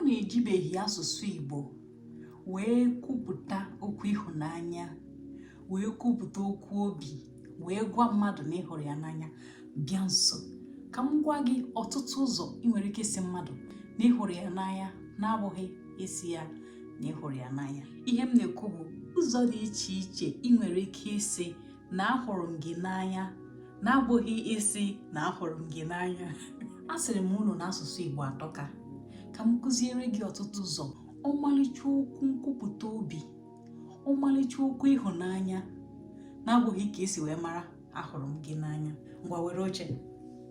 na ejibeghị asụsụ Igbo wee kwupụta okwu ịhụnanya, wee kwupụta okwu obi, wee gwa mmadụ na ị hụrụ ya n'anya, bịa nso ka m gwa gị ọtụtụ ụzọ ị nwere ike ịsị mmadụ na ị hụrụ ya n'anya na-abụghị ịsị ya na ị hụrụ ya n'anya. Ihe m na-ekwu bụ ụzọ dị iche iche ị nwere ike ịsị na ahụrụ m gị n'anya na-abụghị ịsị na ahụrụ m gị n'anya. Asịrị m unu na asụsụ Igbo atọka. Ka m kụziere gị ọtụtụ ụzọ, ọmalịcha okwu nkwupụta obi, ọmalịcha okwu ịhụnanya na-abụghị ka esi wee mara ahụrụ m gị n'anya. Ngwa, were oche.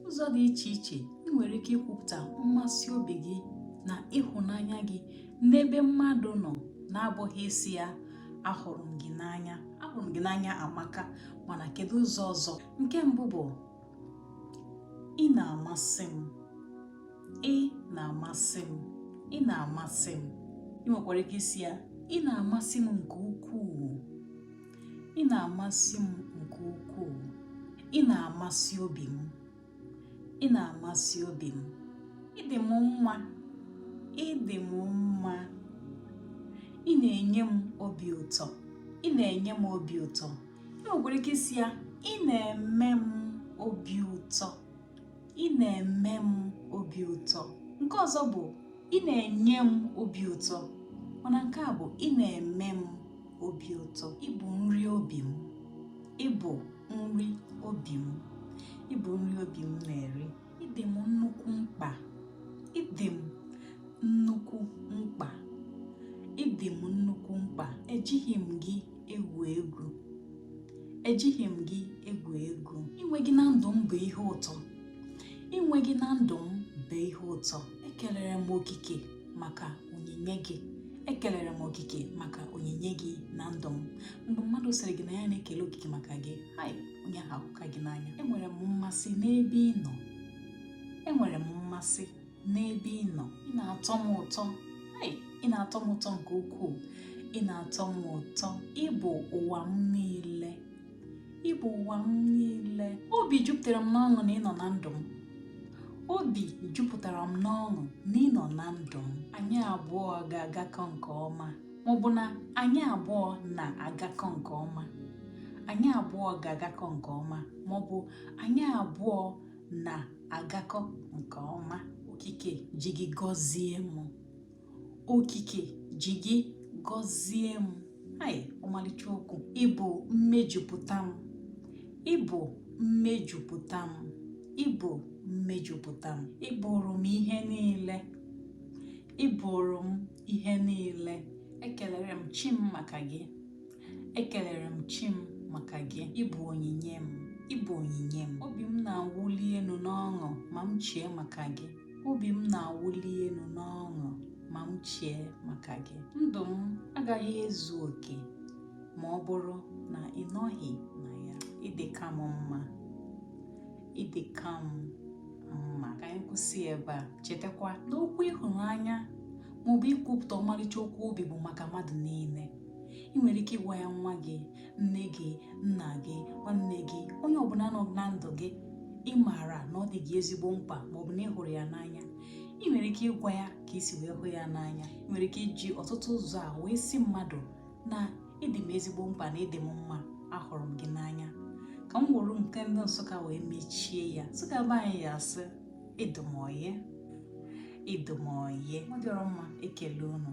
Ụzọ dị iche iche ị nwere ike ikwupụta mmasị obi gị na ịhụnanya gị n'ebe mmadụ nọ na-abụghị ịsị ya ahụrụ m gị n'anya. Ahụrụ m gị n'anya amaka, mana kedu ụzọ ọzọ? Nke mbụ bụ ị na-amasị m, ị na-amasị m, ị na-amasị m. Ị nwekwara ike ịsị ya ị na-amasị m nke ukwuu, ị na-amasị m nke ukwuu, ị na-amasị obi m, ị na-amasị obi m, ị dị m mma, ị dị m mma, ị na-enye m obi ụtọ, ị na-enye m obi ụtọ. Ị nwekwara ike ịsị ya ị na-eme m obi ụtọ, ị na-eme m obi ụtọ. Nke ọzọ bụ ị na-enye m obi ụtọ, mana nke a bụ ị na-eme m obi ụtọ. Ị bụ nri obi m, ị bụ nri obi m, ị bụ nri obi m na-eri. Ị dị m nnukwu mkpa, ị dị m nnukwu mkpa, ị dị m nnukwu mkpa. Ejighị m gị egwu egwu, ejighị m gị egwu egwu. Inwe gị na ndụ m bụ ihe ụtọ, inwe gị na ndụ m bụ ihe ụtọ. Ekelere m okike maka onyinye gị, ekelere m okike maka onyinye gị na ndụ m. Mgbe mmadụ sịrị gị na ya na-ekele okike maka gị, hai, onye ahụ ahụka gị n'anya. Enwere m mmasị n'ebe ị nọ, enwere m mmasị n'ebe ị nọ. Ị na-atọ m ụtọ, hai, ị na-atọ m ụtọ nke ukwuu, ị na-atọ m ụtọ. Ị bụ ụwa m niile, ị bụ ụwa m niile. Obi jupụtara m n'ọṅụ na ị nọ na ndụ m, obi jupụtara m n'ọṅụ na ị nọ na ndụ m. Anyị abụọ ga-agakọ nke ọma, maọbụ na anyị abụọ na-agakọ nke ọma, anyị abụọ ga-agakọ nke ọma, maọbụ anyị abụọ na-agakọ nke ọma. Okike ji gị gọzie m, okike ji gị gọzie m. Hai, ọmalịcha okwu. Ị bụ mmejupụta m, ị bụ mmejupụta m, ị bụ mmejupụta m. Ị bụrụ m ihe niile, ị bụrụ m ihe niile. Ekelere m chi m maka gị, ekelere m chi m maka gị. Ị bụ onyinye m, ị bụ onyinye m. Obi m na-awụli elu n'ọṅụ ma m chee maka gị, obi m na-awụli elu n'ọṅụ ma m chee maka gị. Ndụ m agaghị ezu oke ma ọ bụrụ na ị nọghị na ya. Ị dịka m mma, ị dịka m mma. Ka anyị kwụsị ebe a. Chetakwa na okwu ịhụnanya maọbụ ikwupụta ọmarịcha okwu obi bụ maka mmadụ niile. Ị nwere ike ịgwa ya nwa gị, nne gị, nna gị, nwanne gị, onye ọbụla nọ na ndụ gị ị maara na ọ dị gị ezigbo mkpa maọbụ na ị hụrụ ya n'anya. Ị nwere ike ịgwa ya ka ị si wee hụ ya n'anya. Ị nwere ike iji ọtụtụ ụzọ a wee sị mmadụ na ị dị m ezigbo mkpa, na ị dị m mma, ahụrụ m gị n'anya. Ka m were nke ndị Nsụka wee mechie ya. Nsụka be anyị ya asị ịdụmoye, ịdụmoye. Ọ dịrọ mma. Ekele unu.